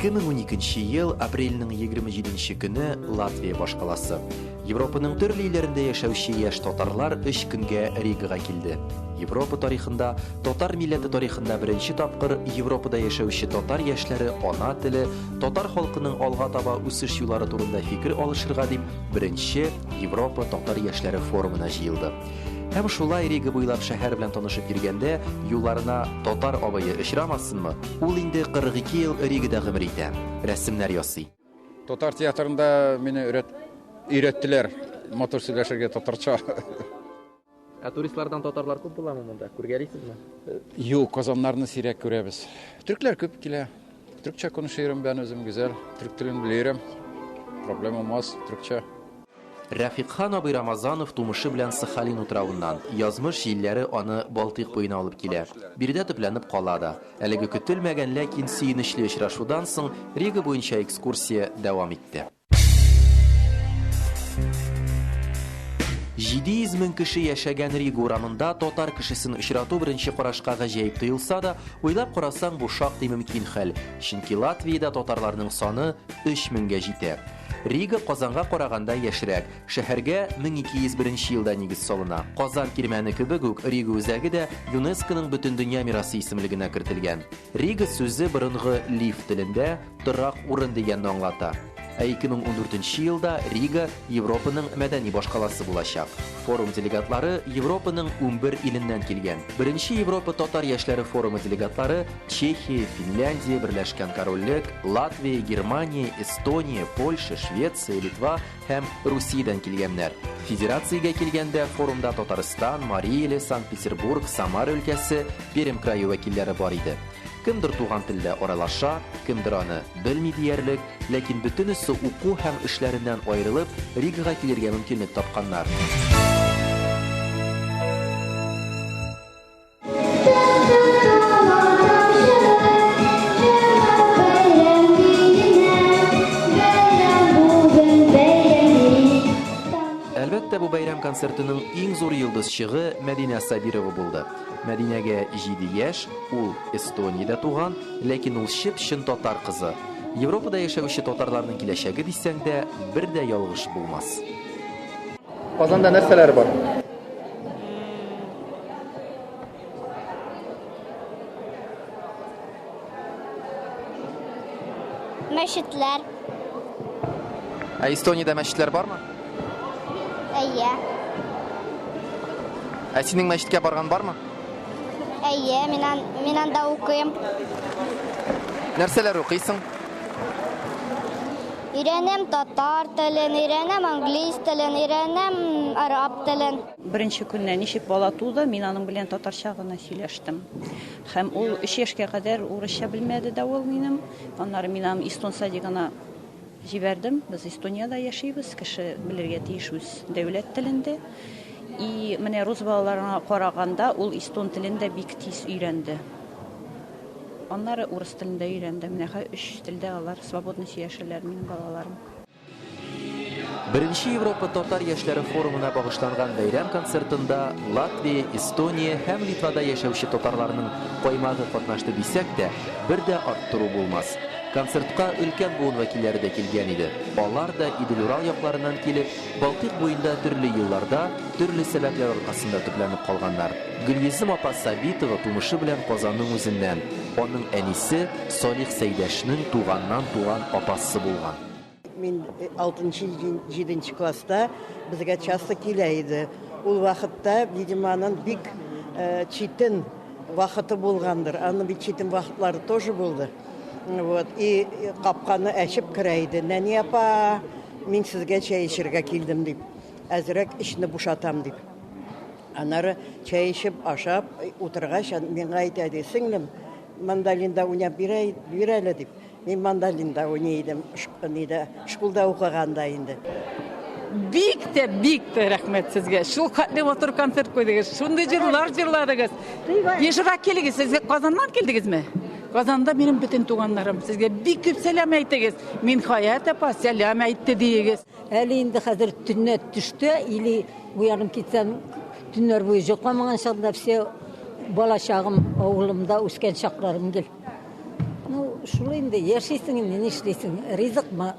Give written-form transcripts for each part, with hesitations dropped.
2012 ел апрельнең 27 көне Латвия башкаласы. Европаның төрле илләрендә яшәүче яшь татарлар өч көнгә Ригага килде. Европа тарихында, татар милләте тарихында беренче тапкыр Европада яшәүче татар яшьләре ана теле, татар халкының алга таба үсеш юллары турында фикер алышырга дип беренче Европа татар яшьләре форумына җыелды. Һәм шулай Рига буйлап шәһәр белән танышып йөргәндә, юлларына татар абые очрамасынмы? Ул инде 42 ел Ригада гомер итә, рәсемнәр ясый. Татар театрында мине өйрәт, өйрәттеләр матур сөйләшергә татарча. Ә туристлардан татарлар күп буламы монда? Күргәлисезме? Юк, казаннарны сирәк күрәбез. Төркләр күп килә. Төркчә конuşuyorum ben үзем гүзәл. Төрк телен белерем. Проблем olmaz төркчә. Рәфикъхан абый Рамазанов тумышы белән Сахалин утравыннан. Язмыш җилләре аны Балтыйк буена алып килә. Биредә төпләнеп кала да. Әлеге көтелмәгән, ләкин сөенечле очрашудан соң Рига буенча экскурсия дәвам итте. 700 мең кеше яшәгән Рига урамында татар кешесен очрату беренче карашка гаҗәеп тоелса да, уйлап карасаң, бу шактый мөмкин хәл. Чөнки Латвиядә татарларның саны 3 меңгә җитә. Рига Казанга караганда яшьрәк. Шәһәргә 1201 елда нигез салына. Казан кирмәне кебек үк Рига үзәге дә ЮНЕСКОның Бөтендөнья мирасы исемлегенә кертелгән. Рига сүзе борынгы лив телендә торак урын дигәнне аңлата. Ә 2014 елда Рига Европаның мәдәни башкаласы булачак. Форум делегатлары Европаның 11 иленнән килгән. Беренче Европа татар яшьләре форумы делегатлары Чехия, Финляндия, Берләшкән Корольлек, Латвия, Германия, Эстония, Польша, Швеция, Литва һәм Русиядән килгәннәр. Федерациягә килгәндә, форумда Татарстан, Марий Иле, Санкт-Петербург, Самара өлкәсе, Пермь крае вәкилләре бар иде. Кемдер туган телдә аралаша, кемдер аны белми диярлек, ләкин бөтенесе уку һәм эшләреннән аерылып, Ригага килергә мөмкинлек тапканнар. Әлбәттә, бу бәйрәм концертының иң зур йолдызчыгы Мәдинә Сабирова булды. Мәдинәгә 7 яшь, ул Эстониядә туган, ләкин ул чып-чын татар кызы. Европада яшәүче татарларның киләчәге дисәң дә, бер дә ялгыш булмас. Казанда нәрсәләр бар? Мәчетләр. Ә Эстониядә мәчетләр бармы? Әйе. Ә синең мәчеткә барган бармы? Әйе, мин, ан, мин анда укыйм. Нәрсәләр укыйсың? Өйрәнәм татар телен, өйрәнәм английс телен, өйрәнәм араб телен. Беренче көннән ничек бала туды, мин аның белән татарча гына сөйләштем. Һәм ул өч яшькә кадәр урысча белмәде дә ул минем. Аннары мин аны эстон садигына җибәрдем. Без Эстониядә яшибез, кеше белергә тиеш үз дәүләт телендә. И менә рус балаларына караганда ул эстон телен дә бик тиз өйрәнде. Аннары урыс телен дә өйрәнде. Менә хәзер өч телдә алар свободно сөйләшәләр, минем балаларым. Беренче Европа татар яшьләре форумына багышланган бәйрәм концертында Латвия, Эстония һәм Литвада яшәүче татарларның каймагы катнашты дисәк тә, бер дә арттыру булмас. Концертка өлкән буын вәкилләре дә килгән иде. Алар да Идел-Урал якларыннан килеп, Балтыйк буенда төрле елларда, төрле сәбәпләр аркасында төпләнеп калганнар. Гөлйөзем апа Сабитова тумышы белән Казанның үзеннән. Аның әнисе Салих Сәйдәшнең туганнан туган апасы булган. Мин алтынчы, җиденче класста безгә часто килә иде. Ул вакытта, видимо, аның бик читен вакыты булгандыр. Аның бит читен вакытлары тоже булды. Вот. И капканы әчеп керә иде. Нәни апа, мин сезгә чәй эчергә килдем дип. Әзрәк эчне бушатам дип. Аннары чәй эчеп, ашап утыргач, миңа әйтә ди, сеңлем, мандолинда уйнап бир әле дип. Мин мандолинда уйный идем, нидә, школда укыганда инде. Бик тә, бик тә рәхмәт сезгә. Шул хәтле матур концерт куйдыгыз. Шундый җырлар җырладыгыз. Ешрак килегез. Сез Казаннан килдегезме? Казанда минем бөтен туганнарым. Сезгә бик күп сәлам әйтегез. Мин Хаят апа сәлам әйтте диегез. Әле инде хәзер төнлә төштә или уянып китсәм, төннәр буе йокламаган чагында все бала чагым авылымда үскән чакларым гел. Ну, Шул инде яшисең инде, нишлисең? Ризыкмы,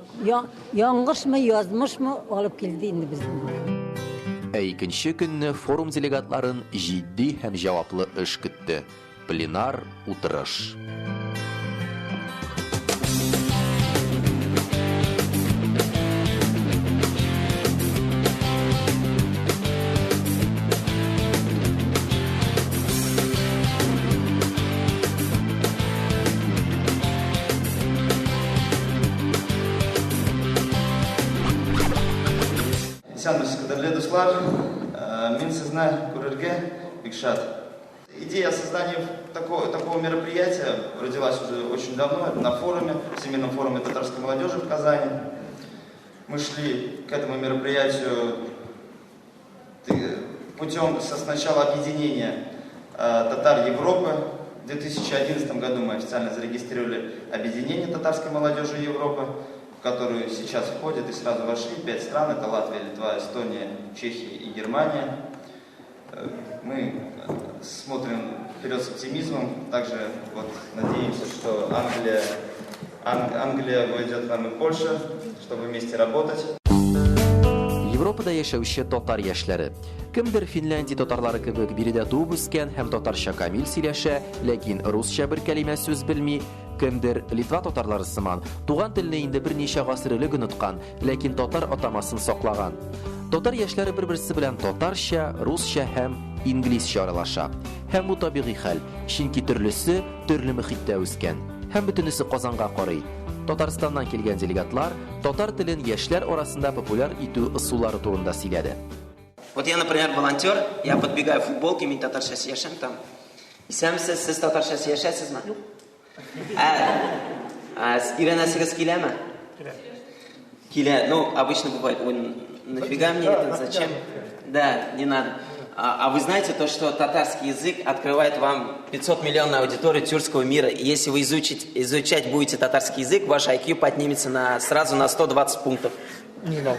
яңгышмы, язмышмы алып килде инде безне. Ә икенче көнне форум делегатларын җитди һәм җаваплы эш көтте. Пленар утырыш. Исәнмесез, кадерле дуслар. Мин сезне күрергә бик шат. Идея создания такого мероприятия родилась уже очень давно, это на форуме, Всемирном форуме татарской молодежи в Казани. Мы шли к этому мероприятию путем сначала объединения татар Европы. В 2011 году мы официально зарегистрировали объединение татарской молодежи Европы, в которую сейчас входят и сразу вошли 5 стран, это Латвия, Литва, Эстония, Чехия и Германия. Мы смотрим вперед с оптимизмом, также вот надеемся, что Англия войдет к нам и Польша, чтобы вместе работать. Европада яшәүче татар яшьләре. Кемдер Финляндия татарлары кебек биредә туып үскән һәм татарча камил сөйләшә, ләкин русча бер кәлимә сүз белми. Кемдер Литва татарлары сыман туган телне инде берничә гасыр элек оныткан, ләкин татар атамасын саклаган. Татар яшьләре бер-берсе белән татарча, русча һәм инглизчә аралаша. Һәм бу табигый хәл, чөнки төрлесе төрле мөхиттә үскән. Һәм бөтенесе Казанга карый. Татарстаннан килгән делегатлар татар телен яшьләр арасында популяр итү ысуллары турында сөйләде. Вот я, например, волонтер, я подбегаю в футболке, мин татарча сөйләшәм там. Исәнмесез, сез татарча сөйләшәсезме? Юк. Ә, өйрәнәсегез киләме? Килә. Килә. Ну, обычно бывает, ой, нафига мне это, зачем? Да, не надо. А вы знаете то, что татарский язык открывает вам 500 миллионную аудиторию тюркского мира. И если вы изучать будете татарский язык, ваш IQ поднимется сразу на 120 пунктов. Не знал.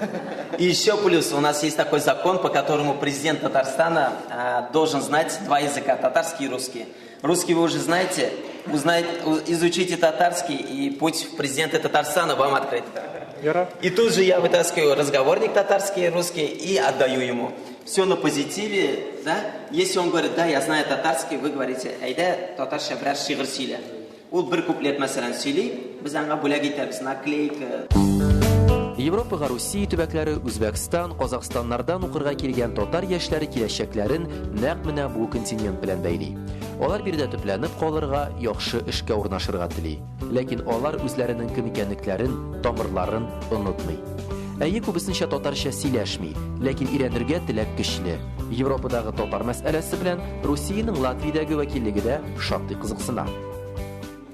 И еще плюс, у нас есть такой закон, по которому президент Татарстана должен знать два языка, татарский и русский. Русский вы уже знаете, изучите татарский, и путь в президенты Татарстана вам открыт. И тут же я вытаскиваю разговорник татарский, русский и отдаю ему. Все на позитиве, да? Если он говорит, да, я знаю татарский, вы говорите, әйдә, татарча берәр шигырь сөйлә. Ул бер куплет, мәсәлән, сөйли, без аңа бүләк итәбез, наклейка. Европага Русия төбәкләре, Үзбәкстан, Казахстаннардан укырга килгән татар яшьләре киләчәкләрен нәкъ менә бу континент белән бәйли. Алар биредә төпләнеп калырга, яхшы эшкә урнашырга тели. Ләкин алар үзләренең кем икәнлекләрен, тамырларын онытмый. Әйе, күбесенчә татарча сөйләшми, ләкин өйрәнергә теләк көчле. Европадагы татар мәсьәләсе белән Русиянең Латвиядәге вәкиллеге дә шактый кызыксына.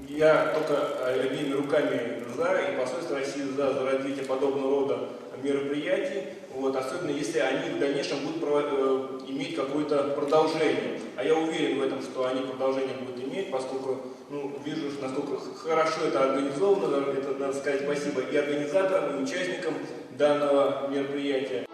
Я только обеими руками за, и посольство России за развитие подобного рода мероприятий, вот, особенно если они в дальнейшем будут иметь какое-то продолжение. А я уверен в этом, что они продолжение будут иметь, поскольку, ну, вижу, насколько хорошо это организовано, это надо сказать спасибо и организаторам, и участникам данного мероприятия.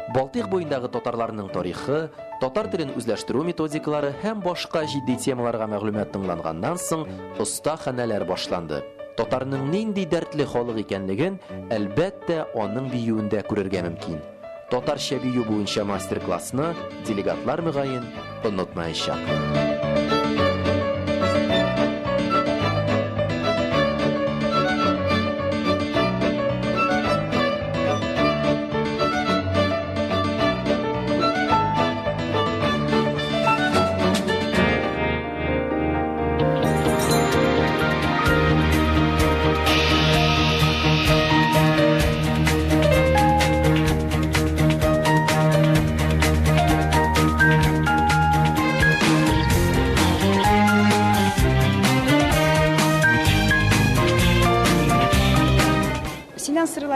Балтыйк буендагы татарларның тарихы, татар телен үзләштерү методикалары һәм башка җитди темаларга мәгълүмат тыңланганнан соң остаханәләр башланды. Татарның нинди дәртле халык икәнлеген, әлбәттә, аның биюендә күрергә мөмкин. Татарча бию буенча мастер-классны делегатлар мөгаен онытмаячак.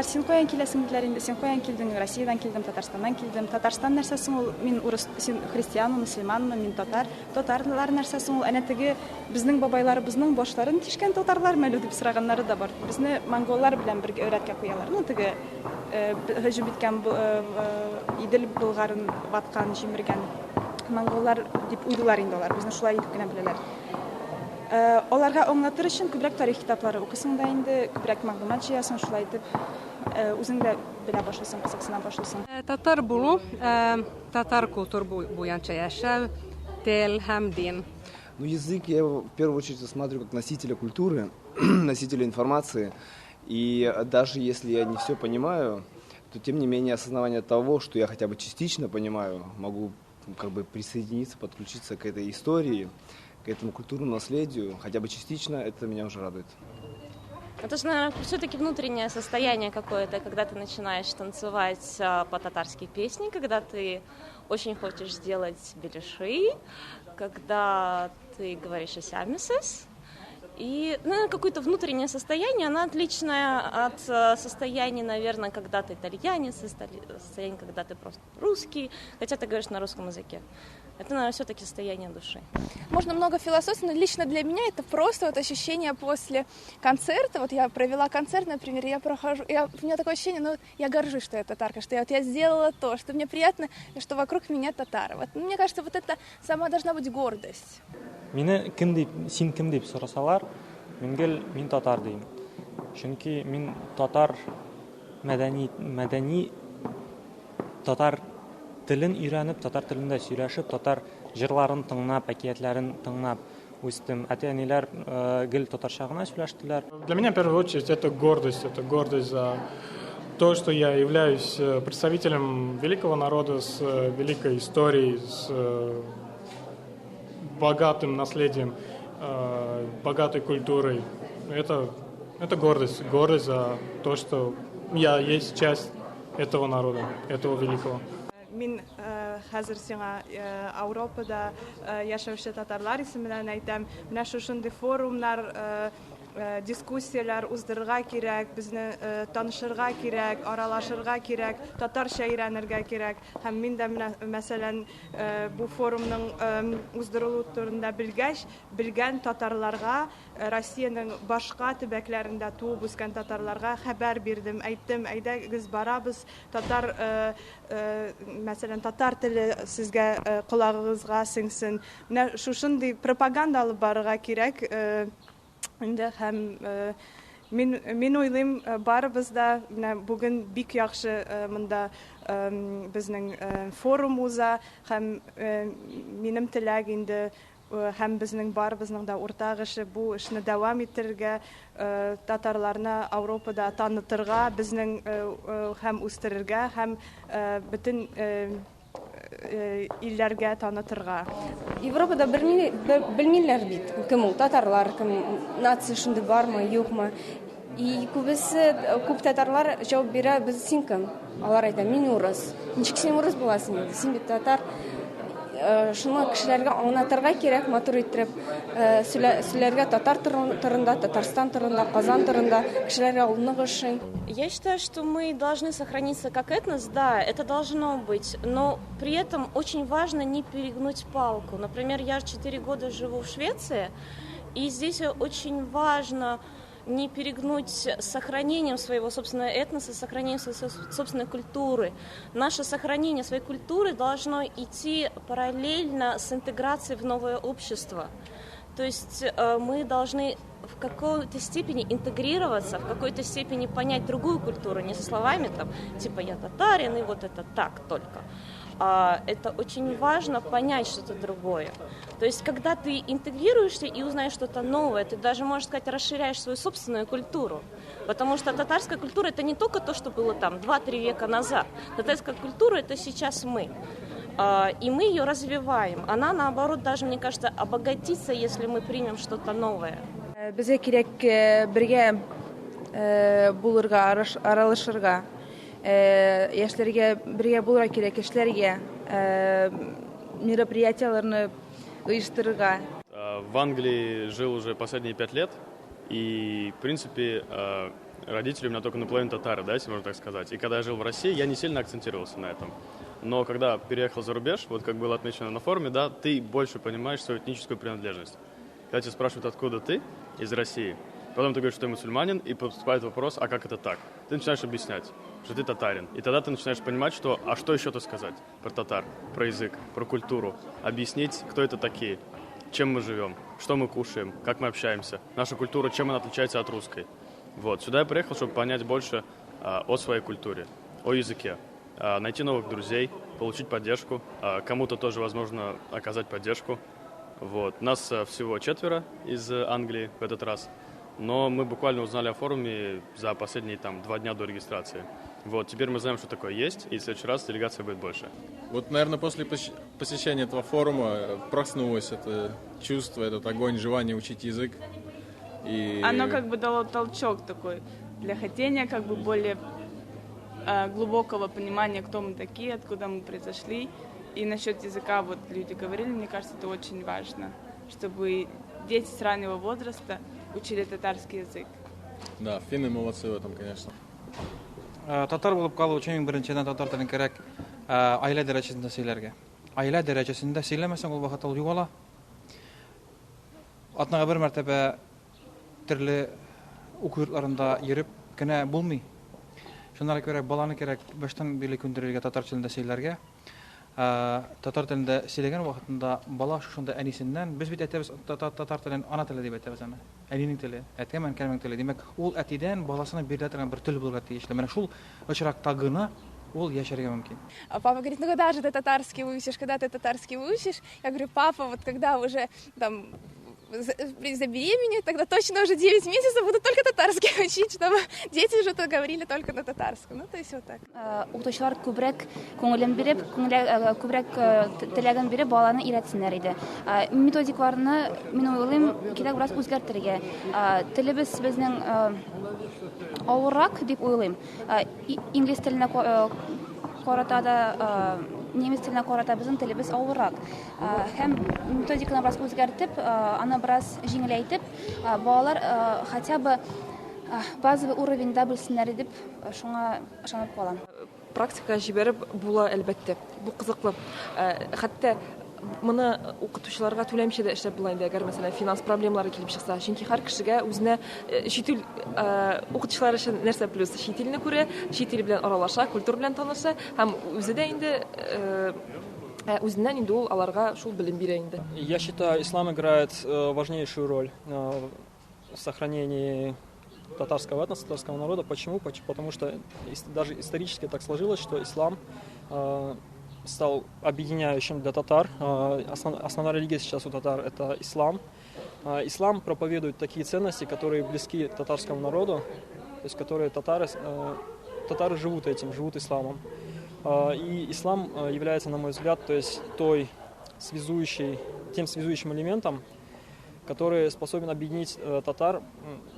Алар син каян киләсең диделәр инде, син каян килдең? Россиядән килдем, Татарстаннан килдем. Татарстан нәрсә соң ул? Мин урыс, син христианмы, мөселманмы? Мин татар. Татарлар нәрсә соң ул? Әнә теге безнең бабайларыбызның башларын тишкән татарлармы әле дип сораганнары да бар. Безне монголлар белән бер рәткә куялар. Ну, теге һөҗүм иткән Идел Болгарын ваткан, җимергән монголлар дип уйлыйлар инде алар. Безне шулай итеп кенә беләләр. Аларга аңлатыр өчен күбрәк тарих китаплары укыйсың да инде, күбрәк мәгълүмат җыясың, шулай итеп үзең дә белә башлыйсың, кызыксына башлыйсың. Татар булу, татар культур буенча яшәү, тел һәм дин. Ну, язык я его в первую очередь рассматриваю как носителя культуры, носителя информации. И даже если я не все понимаю, то тем не менее осознавание того, что я хотя бы частично понимаю, могу как бы присоединиться, подключиться к этой истории, к этому культурному наследию, хотя бы частично, это меня уже радует. Это же, наверное, все-таки внутреннее состояние какое-то, когда ты начинаешь танцевать по-татарски песни, когда ты очень хочешь сделать беляши, когда ты говоришь «исәнмесез». И, ну, какое-то внутреннее состояние, оно отличное от состояния, наверное, когда ты итальянец, состояние, когда ты просто русский, хотя ты говоришь на русском языке. Это, наверное, все-таки состояние души. Можно много философии, но лично для меня это просто вот ощущение после концерта. Вот я провела концерт, например, я прохожу, у меня такое ощущение, ну, я горжусь, что я татарка, что я сделала то, что мне приятно, что вокруг меня татары. Вот, мне кажется, вот это сама должна быть гордость. Мине кем дип, син кем дип сорасалар, мин гел мин татар дим. Чөнки мин татар мәдәни татар телен өйрәнеп, татар телендә сөйләшеп, татар җырларын тыңлап, әкиятләрен тыңлап үстем. Әти-әниләр гел татарча гына сөйләштеләр. Для меня в первую очередь это гордость за то, что я являюсь представителем великого народа с великой историей, с богатым наследием, богатой культурой. Это гордость, гордость за то, что я есть часть этого народа, этого великого. Мин хәзер сиңа Европада яшәүче татарлар исеменнән әйтәм. Менә шушындый форумнар, дискуссияләр уздырырга кирәк, безне танышырга кирәк, аралашырга кирәк, татарча өйрәнергә кирәк. Һәм мин дә менә, мәсәлән, бу форумның уздырылу турында белгәч, белгән татарларга, Россиянең башка төбәкләрендә туып үскән татарларга хәбәр бирдем, әйттем, әйдәгез барабыз, татар, мәсәлән, татар теле сезгә колагыгызга сеңсен. Менә шушындый пропаганда алып барырга кирәк. Инде һәм мин уйлыйм, барыбыз да менә бүген бик яхшы монда безнең форум уза, һәм минем теләк инде һәм безнең барыбызның да уртак эше бу эшне дәвам иттерергә, татарларны Европада танытырга, безнең һәм үстерергә, һәм бөтен илләргә танытырга. Европада белмиләр бит, кем ул татарлар, кем нация шундый бармы, юкмы. И күбесе, күп татарлар җавап бирә, без син кем? Алар әйтә, мин урыс. Ничек син урыс буласың инде? Син бит татар. Шуны кешеләргә аңлатырга кирәк, матур иттереп, сөйләргә татар турында, Татарстан турында, Казан турында, кешеләргә ул нык ошый. Я считаю, что мы должны сохраниться как этнос, да, это должно быть, но при этом очень важно не перегнуть палку. Например, я 4 года живу в Швеции, и здесь очень важно не перегнуть с сохранением своего собственного этноса, сохранением своей собственной культуры. Наше сохранение своей культуры должно идти параллельно с интеграцией в новое общество. То есть мы должны в какой-то степени интегрироваться, в какой-то степени понять другую культуру, не со словами там, типа я татарин, и вот это так только. Это очень важно понять что-то другое. То есть, когда ты интегрируешься и узнаешь что-то новое, ты даже, можно сказать, расширяешь свою собственную культуру. Потому что татарская культура — это не только то, что было там 2-3 века назад. Татарская культура — это сейчас мы. И мы ее развиваем. Она, наоборот, даже, мне кажется, обогатится, если мы примем что-то новое. Безгә кирәк бергә булырга, аралашырга. Яшьләргә бергә булырга кирәк, кешеләргә мероприятияләрне оештырырга. В Англии жил уже последние 5 лет, и, в принципе, Родители у меня только наполовину татары, да, если можно так сказать. И когда я жил в России, я не сильно акцентировался на этом. Но когда переехал за рубеж, вот как было отмечено на форуме, да, ты больше понимаешь свою этническую принадлежность. Когда тебя спрашивают, откуда ты, из России, потом ты говоришь, что ты мусульманин, и поступает вопрос, а как это так? Ты начинаешь объяснять, что ты татарин. И тогда ты начинаешь понимать, что, а что еще-то сказать про татар, про язык, про культуру, объяснить, кто это такие, чем мы живем, что мы кушаем, как мы общаемся, наша культура, чем она отличается от русской. Вот. Сюда я приехал, чтобы понять больше о своей культуре, о языке, найти новых друзей, получить поддержку, кому-то тоже, возможно, оказать поддержку. Вот. Нас всего 4 из Англии в этот раз, но мы буквально узнали о форуме за последние 2 дня до регистрации. Вот. Теперь мы знаем, что такое есть, и в следующий раз делегация будет больше. Вот, наверное, после посещения этого форума проснулось это чувство, этот огонь, желание учить язык. И... Оно как бы дало толчок такой для хотения, как бы более глубокого понимания, кто мы такие, откуда мы произошли. И насчет языка вот люди говорили, мне кажется, это очень важно, чтобы дети с раннего возраста учили татарский язык. Да, финны молодцы в этом, конечно. Татар булып калу өчен иң беренчедән татар телен кирәк гаилә дәрәҗәсендә сөйләргә. Гаилә дәрәҗәсендә сөйләмәсәң, ул вакытта ул югала. Атнага бер мәртәбә төрле уку йортларында йөреп кенә булмый. Шуннан күрә баланы кирәк баштан бирле күндерергә татар телендә сөйләргә. Татар телендә сөйләгән вакытында бала шушында әнисеннән, без бит әйтәбез татар телен ана теле дип әйтәбез әмма. Әнинең теле, әткәм әнкәмнең теле. Димәк, ул әтидән баласына бирелә торган бер тел булырга тиешле. Менә шул очракта гына ул яшәргә мөмкин. А папа говорит, ну когда же ты татарский выучишь, когда ты татарский выучишь? Я говорю, папа, вот когда уже там забеременею, тогда точно уже 9 месяцев буду только татарский учить, чтобы дети уже говорили только на татарском. Ну, то есть вот так. Укытучылар күбрәк күңелен биреп, күбрәк теләген биреп баланы өйрәтсеннәр иде. Методикаларны, мин уйлыйм, кирәк бераз үзгәртергә. Телебез безнең авыррак дип уйлыйм. Инглиз теленә карата да, немец теленә карата безнең телебез авыррак. Һәм методиканы бераз үзгәртеп, аны бераз җиңеләйтеп, балалар хотя бы базовый уровеньда белсеннәр дип шуңа ышанып калам. Практика җибәреп була, әлбәттә. Бу кызыклы. Хәтта моны укытучыларга түләмичә дә эшләп була инде, әгәр, мәсәлән, финанс проблемалары килеп чыкса. Чөнки һәр кешегә үзенә чит ил укытучылар өчен нәрсә плюс? Чит илне күрә, чит ил белән аралаша, культура белән таныша һәм үзе дә инде үзеннән инде ул аларга шул белем бирә инде. Я считаю, ислам играет важнейшую роль в сохранении татарского этноса, татарского народа. Почему? Потому что даже исторически так сложилось, что ислам стал объединяющим для татар. Основная религия сейчас у татар — это ислам. Ислам проповедует такие ценности, которые близки татарскому народу, то есть которые татары живут этим, живут исламом. И ислам является, на мой взгляд, то есть тем связующим элементом, который способен объединить татар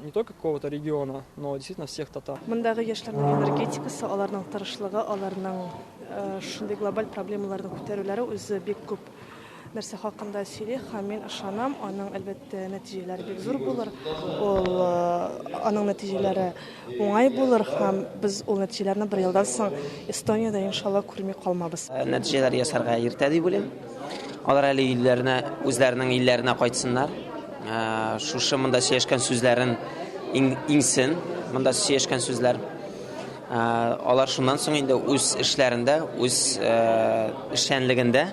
не только какого-то региона, но действительно всех татар. Мондагы яшьләрнең энергетикасы, аларның тырышлыгы, аларның шундый глобаль проблемаларны күтәрүләре үзе бик күп нәрсә хакында сөйли, һәм мин ышанам, аның әлбәттә нәтиҗәләре бик зур булыр. Ул аның нәтиҗәләре уңай булыр һәм без ул нәтиҗәләрне бер елдан соң Эстониядә иншалла күрми калмабыз. Нәтиҗәләр ясарга иртә дип уйлыйм. Алар әле илләренә, үзләренең илләренә кайтсыннар. Шушы монда сөйләшкән сүзләрен иңсен, монда сөйләшкән сүзләр. Алар шуннан соң инде үз эшләрендә, үз эшчәнлегендә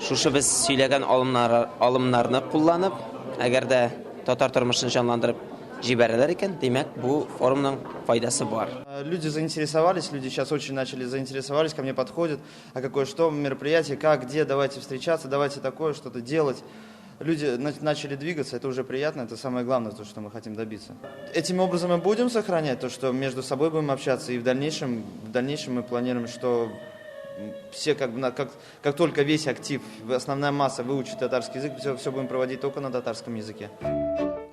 шушы без сөйләгән алымнарны кулланып, әгәр дә татар тормышын җанландырып җибәрәләр икән, димәк, бу форумның файдасы бар. Люди заинтересовались, люди сейчас очень начали заинтересовались, ко мне подходят, а какое что мероприятие, как, где, давайте встречаться, давайте такое, что-то делать. Люди начали двигаться, это уже приятно, это самое главное, то, что мы хотим добиться. Этим образом мы будем сохранять то, что между собой будем общаться, и в дальнейшем мы планируем, что все, как только весь актив, основная масса выучит татарский язык, все будем проводить только на татарском языке.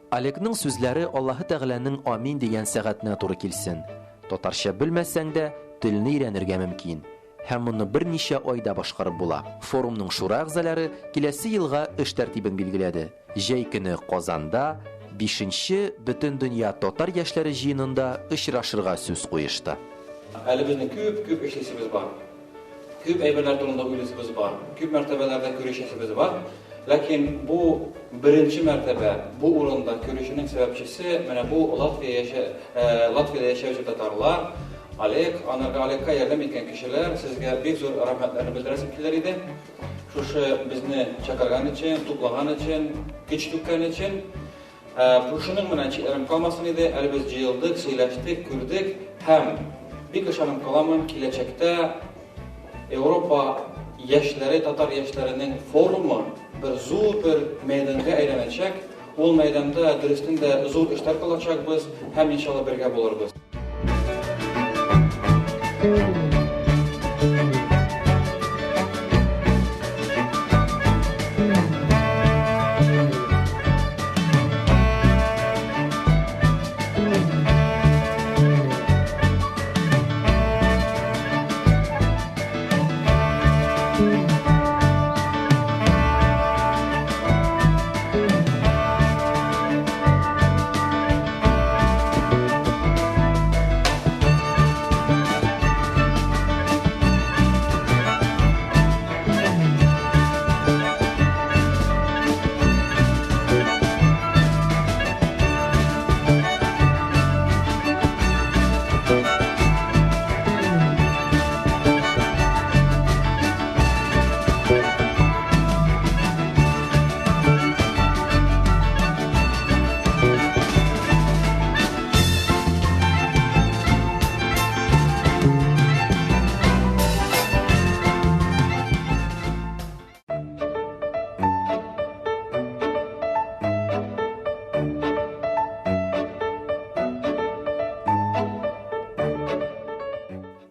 Олегның сүзләре Аллаһы Тәгаләнең амин дигән сәгатенә туры килсен. Татарча белмәсәң дә, телне өйрәнергә мөмкин. Һәм моны берничә айда башкарып була. Форумның шура әгъзалары киләсе елга эш тәртибен билгеләде. Җәй көне Казанда, Бишенче Бөтендөнья татар яшьләре җыенында очрашырга сүз куешты. Әле безнең күп-күп эшлисебез бар. Күп әйберләр турында уйлыйсыбыз бар. Күп мәртәбәләрдә күрешәсебез бар. Ләкин бу беренче мәртәбә бу урында күрешүнең сәбәпчесе менә бу Латвия яшә, Латвиядә яшәүче татарлар, Олег, анарга Олегка ярдәм иткән кешеләр, сезгә бик зур рәхмәтләрне белдерәсем килер иде. Шушы безне чакырган өчен, туплаган өчен, көч түккән өчен. Шушының белән чикләрем калмасын иде. Әле без җыелдык, сөйләштек, күрдек һәм бик ышанып каламын, киләчәктә Европа яшьләре, татар яшьләренең форумы бер зур бер мәйданга әйләнәчәк. Ул мәйданда дөрестән дә зур эшләр кылачакбыз һәм иншалла бергә булырбыз.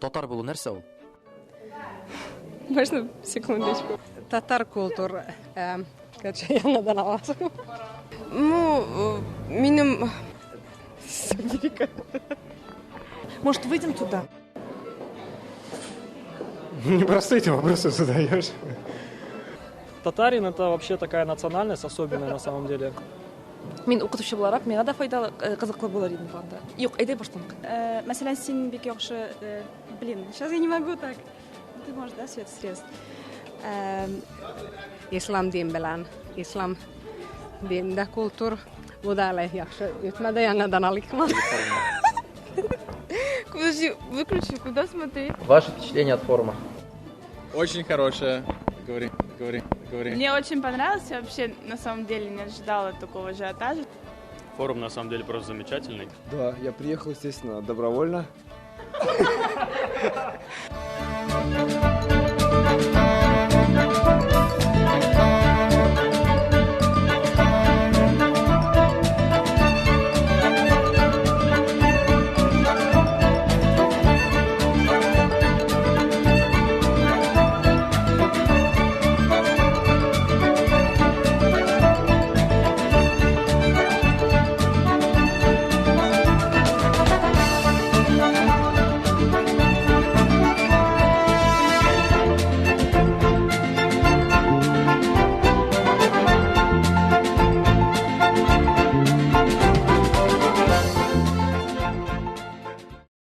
Татар булу нәрсә ул? Можно секундочку? Татар культур. Короче, яңадан аласың. Ну, минем... Может, выйдем туда? Непростые эти вопросы задаешь. Татарин — это вообще такая национальность особенная на самом деле. Мин укытучы буларак, миңа да файдалы, кызыклы булыр иде анда. Юк, әйдә баштан. Мәсәлән, син бик яхшы, блин, сейчас я не могу так. Ты можешь, да, свет средств? Ислам дин белән. Ислам диндә культур. Бу да әле яхшы үтмәде, яңадан алыйкмы? Подожди, выключи, куда смотреть? Ваше впечатление от форума? Очень хорошее. Говори, говори, говори. Мне очень понравилось, я вообще на самом деле не ожидала такого ажиотажа. Форум на самом деле просто замечательный. Да, я приехал, естественно, добровольно.